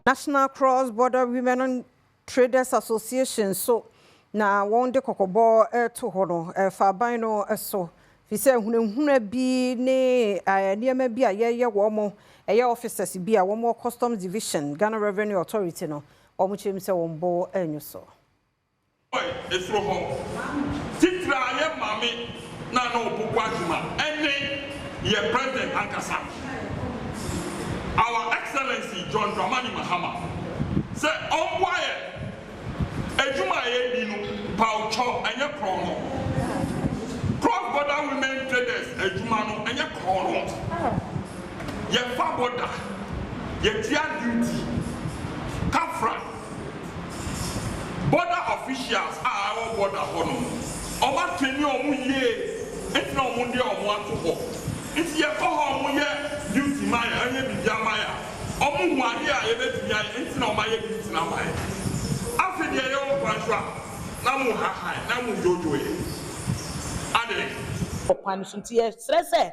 National Cross Border Women Traders Association so na wɔn de kɔkɔbɔ ɛto hɔ no ɛfa aban no so fi sɛ hunahuna bi ne nneɛma bi a yɛyɛ wɔn mo ɛyɛ officers bi a wɔn wɔ Customs Division, Ghana Revenue Authority no, wɔn kyerɛ mu sɛ wɔn bo ɛnyo so. Esoro hɔ titiri a yɛ maame na ɔbɔbɔ adwuma ɛne yɛ president ankasa, Our Excellency John Dramani Mahama, sɛ ɔmboa yɛ adwuma a yɛdi no pawkyɔ ɛnyɛ korɔ no. Cross border women traders adwuma no ɛnyɛ korɔ no. Yɛfa border, yɛtua duty kafra. Border officials a ɛwɔ border hɔ no, ɔmo atwene ɔmo yie nti na ɔmo de ɔmo ato hɔ. Nti yɛkɔ hɔ, ɔmo yɛ duty ma yɛ, ɛnyɛ biribi ama yɛ a ɔmo hu adeɛ a yɛbɛtumi ayɛ nti na ɔmo ayɛ duty na ama yɛ. Afei deɛ yɛwɔ kwan so a na mo hahan na mo dwodwo yɛ ade. Kwan so nti yɛsrɛ sɛ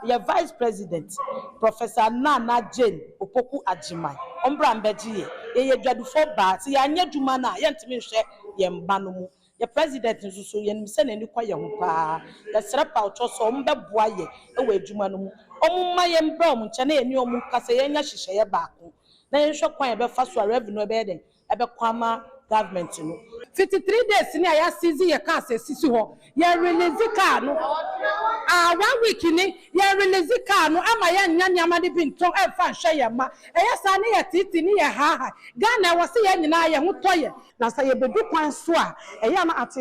yɛ Vice President, Professor Nana Jane Opoku Agyeman, ɔmbra mbɛgye yɛ. Yɛyɛ dwadufoɔ baa sɛ yɛanyɛ adwuma no a, yɛntumi nhwɛ yɛn mba no mu. Yɛ president nso so, yɛnim sɛ n'ani kɔ yɛn ho paa. Yɛsrɛ pawkyɛw sɛ ɔmo bɛboa yɛ wɔ adwuma no mu. Ɔmo mma yɛn mbra ɔmo nkyɛn na yɛne ɔmo nkasa, yɛnya hyehyɛeɛ baako na yɛnhwɛ kwan yɛbɛfa so a revenue ɛbɛyɛ dɛn ɛbɛkɔ ama government no. 53 days ni a yɛaseize yɛ cars esisi hɔ, yɛ release car no ah, one week ni yɛ release car no ama yɛn nya nneɛma no bi ntɔn ɛnfa nhwɛ yɛn ma. Ɛyɛ saa ne yɛ titi ne yɛ haaha. Ghana, ɛwɔ sɛ yɛn nyinaa yɛn ho tɔ yɛ. Na sɛ yɛbɛdu kwan so a, ɛyɛ a na ate.